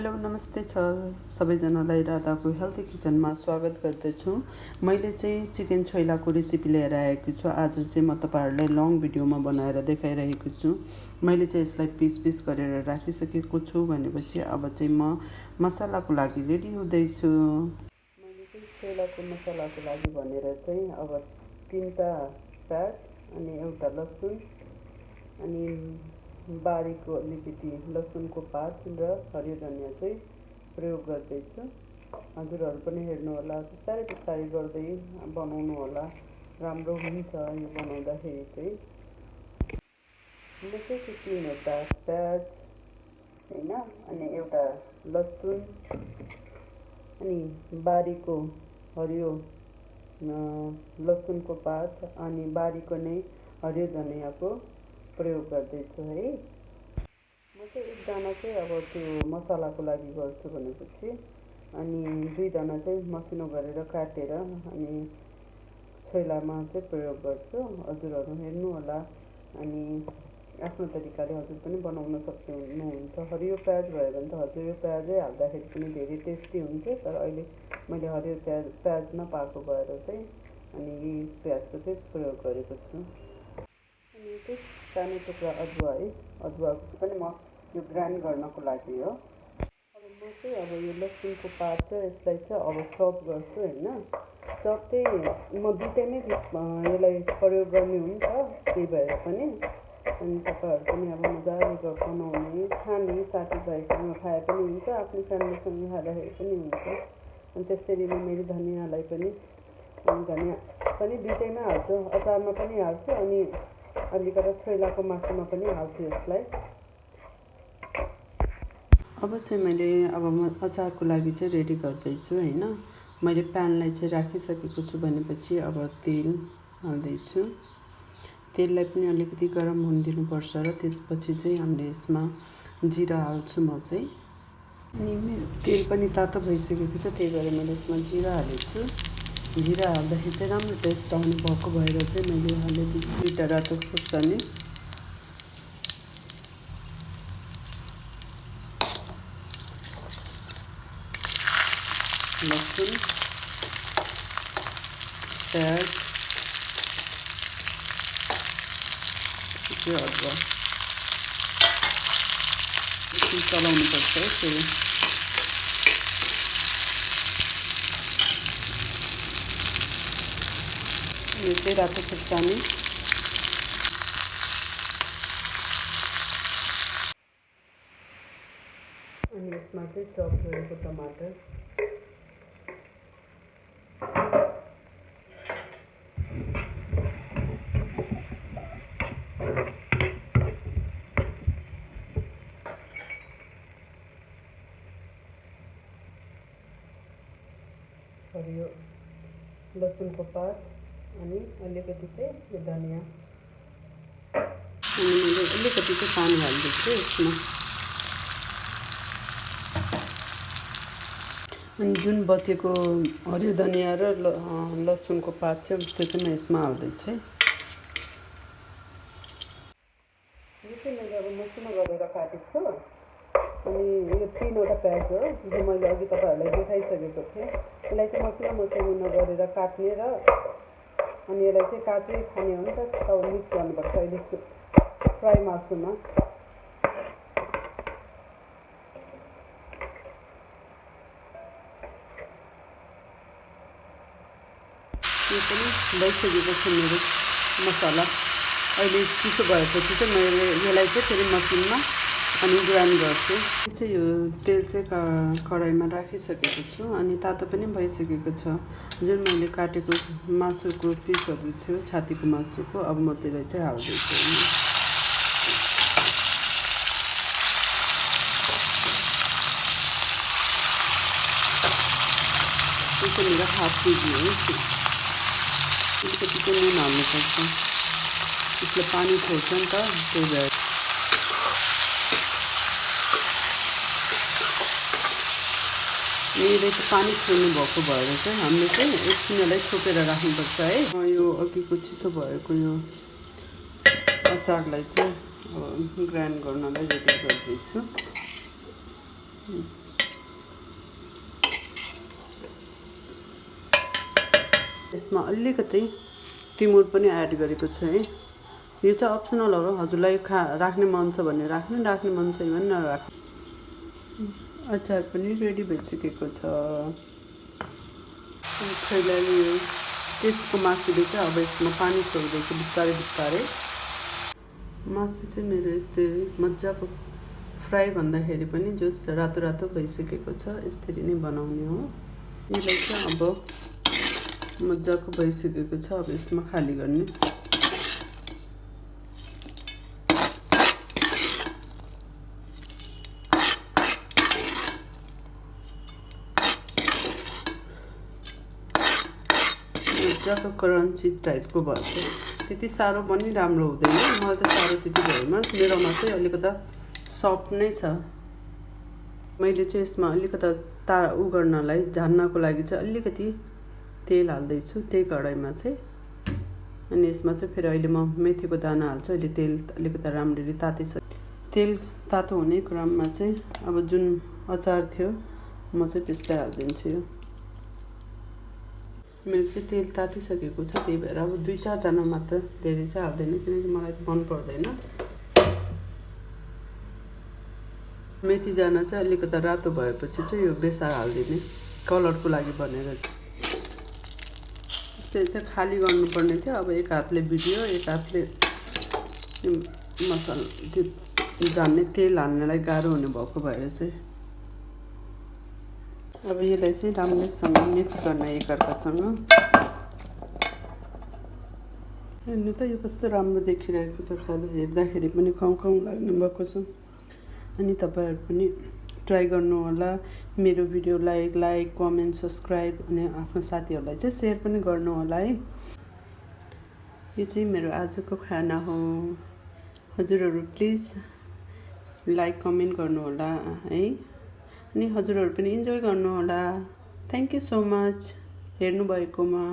Hello नमस्ते छ सबैजनालाई राधाको हेल्दी किचनमा स्वागत गर्दछु। मैले चाहिँ चिकन छोइलाको रेसिपी लिएर आएको छु। आज चाहिँ म तपाईहरुलाई लङ भिडियोमा बनाएर देखाइरहेको छु। मैले चाहिँ यसलाई पिस पिस गरेर राखिसकेको छु भनेपछि अब चाहिँ म मसलाको लागि रेडी हुँदैछु। मैले चाहिँ छोइलाको मसलाको लागि भनेर चाहिँ अब 3टा प्याज अनि एउटा लसुन अनि बारीको अलिकति लसुनको पात र हरियो धनिया चाहिँ प्रयोग गर्दैछु। हजुरहरु पनि हेर्नु होला, बिस्तारै बिस्तारै गर्दै बनाउनु होला, राम्रो हुन्छ यो बनाउँदाखेरि चाहिँ। म चाहिँ 3वटा प्याज हैन अनि एउटा लसुन अनि बारीको हरियो लसुनको पात अनि बारीको नै हरियो धनियाको प्रयोग गर्दैछु है। म चाहिँ एकजना चाहिँ अब त्यो मसलाको लागि गर्छु भनेपछि अनि 2जना चाहिँ मसिनो गरेर काटेर अनि छोइलामा चाहिँ प्रयोग गर्छु। हजुरहरु हेर्नु होला अनि आफ्नो तरिकाले हजुर पनि बनाउन सक्नुहुन्छ। हरियो प्याज भयो भने त हरियो प्याजै हाल्दाखेरि पनि धेरै टेस्टी हुन्छ, तर अहिले मैले हरियो प्याज नपाएको भएर चाहिँ अनि यही प्याजको चाहिँ प्रयोग गरेको छु। अनि चाहिँ सानो टुक्रा अदुवा है, अदुवाको पनि म यो ग्राइन्ड गर्नको लागि हो। अब म चाहिँ अब यो लसुनको पात चाहिँ यसलाई चाहिँ अब चप गर्छु हैन। चप चाहिँ म दुईटैमै यसलाई प्रयोग गर्ने हुन्छ, त्यही भएर पनि अनि तपाईहरु पनि अब मजाले बनाउने खाने साथीभाइसँग खाए पनि हुन्छ, आफ्नो फ्यामिलीसँग खाँदाखेरि पनि हुन्छ। अनि त्यसरी नै मैले धनियालाई पनि धनिया पनि दुईटैमा हाल्छु, अचारमा पनि हाल्छु अनि अलिकति छोइलाको मासुमा पनि हाल्छु यसलाई। अब चाहिँ मैले म अचारको लागि चाहिँ रेडी गर्दैछु हैन। मैले प्यानलाई चाहिँ राखिसकेको छु भनेपछि अब तेल हाल्दैछु। तेललाई पनि अलिकति गरम हुन दिनुपर्छ र त्यसपछि चाहिँ हामीले यसमा जिरा हाल्छु म चाहिँ। अनि मेरो तेल पनि तातो भइसकेको छ, त्यही भएर मैले यसमा जिरा हालेछु। जिरा हाल्दाखेरि चाहिँ राम्रो टेस्ट आउने भएको भएर चाहिँ मैले हालेको 2टा रातो खुर्सानी लसुन प्याज अदुवा एकछिन चलाउनु पर्छ है फेरि। यो चाहिँ रातो खुर्सानी अनि यसमा चाहिँ चप गरेको टमाटर हरियो लसुनको पात अनि अलिकति चाहिँ यो धनिया अनि मैले अलिकति चाहिँ पानी हाल्दैछु यसमा। अनि जुन बचेको हरियो धनिया र लसुनको पात छ त्यो चाहिँ म यसमा हाल्दैछु है। यो चाहिँ मैले अब मसिनो गरेर काटेको छु अनि यो 3वटा प्याज हो जो मैले अघि तपाईहरुलाई देखाइसकेको थिएँ। यसलाई चाहिँ मसिनो गरेर काट्ने र अनि यसलाई चाहिँ काट्दै खाने हो नि त, तब मिक्स गर्नुपर्छ अहिले फ्राई मासुमा। यो पनि भइसकेको छ मेरो मसला। अहिले चिसो भएपछि चाहिँ मैले यसलाई चाहिँ फेरि मसिनमा अनि ग्राइन्ड गर्छु। चाहिँ यो तेल चाहिँ कराईमा राखिसकेको छु अनि तातो पनि भइसकेको छ। जुन मैले काटेको मासुको पिसहरु थियो छातीको मासुको, अब म त्यसलाई चाहिँ हाल्दैछु। यो चाहिँ मेरो हाफ केजी हो। अलिकति चाहिँ नुन हाल्नुपर्छ, त्यसले पानी छोड्छ नि त, त्यही भएर। यसले चाहिँ पानी छोड्नु भएको भएर चाहिँ हामीले चाहिँ एकछिन यसलाई छोपेर राख्नुपर्छ है। यो अघिको चिसो भएको यो अचारलाई चाहिँ ग्राइन्ड गर्नलाई रेडी गर्दैछु। यसमा अलिकति तिमुर पनि एड गरेको छु है। यो चाहिँ अप्सनल हो, हजुरलाई राख्ने मन छ भने राख्नु, राख्ने मन छैन भने नराख्नु। अचार पनि रेडी भइसकेको छ। खैलाले त्यसको मासुले चाहिँ अब यसमा पानी छोड्दैछु बिस्तारै बिस्तारै। मासु चाहिँ मेरो यस्तै मजाको फ्राई भन्दाखेरि पनि जस रातो रातो भइसकेको छ, यसरी नै बनाउने हो। यसलाई चाहिँ अब मजाको भइसकेको छ, अब यसमा खाली गर्ने। मजाको क्रन्ची टाइपको भन्छ। त्यति साह्रो पनि राम्रो हुँदैन, मलाई त साह्रो त्यति भएन, मेरोमा चाहिँ अलिकता सफ्ट नै छ। मैले चाहिँ यसमा अलिकता गर्नलाई झान्नको लागि चाहिँ अलिकति तेल हाल्दैछु त्यही कडाईमा चाहिँ। अनि यसमा चाहिँ फेरि अहिले म मेथीको दाना हाल्छु। अहिले तेल अलिकता राम्ररी तातिसक्यो। तेल तातो हुने क्रममा चाहिँ अब जुन अचार थियो म चाहिँ त्यसलाई हालिदिन्छु। यो मेरो चाहिँ तेल तातिसकेको छ, त्यही भएर अब 2-4 जना मात्र, धेरै चाहिँ हाल्दैन किनकि मलाई मन पर्दैन। मेथी दाना चाहिँ अलिकता रातो भएपछि चाहिँ यो बेसार हालिदिने, कलरको लागि भनेर। त्यही त खाली गर्नुपर्ने थियो। अब एक हातले भिडियो, एक हातले मसाला त्यो झान्ने तेल हाल्नेलाई गाह्रो हुने भएको भएर चाहिँ अब यसलाई चाहिँ राम्रैसँग मिक्स गर्न एकअर्कासँग। हेर्नु त यो कस्तो राम्रो देखिरहेको छ, खाँदा हेर्दाखेरि पनि खाउँ खाउँ लाग्ने भएको छ। अनि तपाईँहरू पनि ट्राई गर्नु होला। मेरो भिडियोलाई लाइक कमेन्ट सब्सक्राइब अनि आफ्नो साथीहरूलाई चाहिँ सेयर पनि गर्नु होला है। यो चाहिँ मेरो आजको खाना हो। हजुरहरू प्लिज लाइक कमेन्ट गर्नु होला है। अनि हजुरहरू पनि इन्जोय गर्नु होला। थ्याङ्क यू सो मच हेर्नु भएकोमा।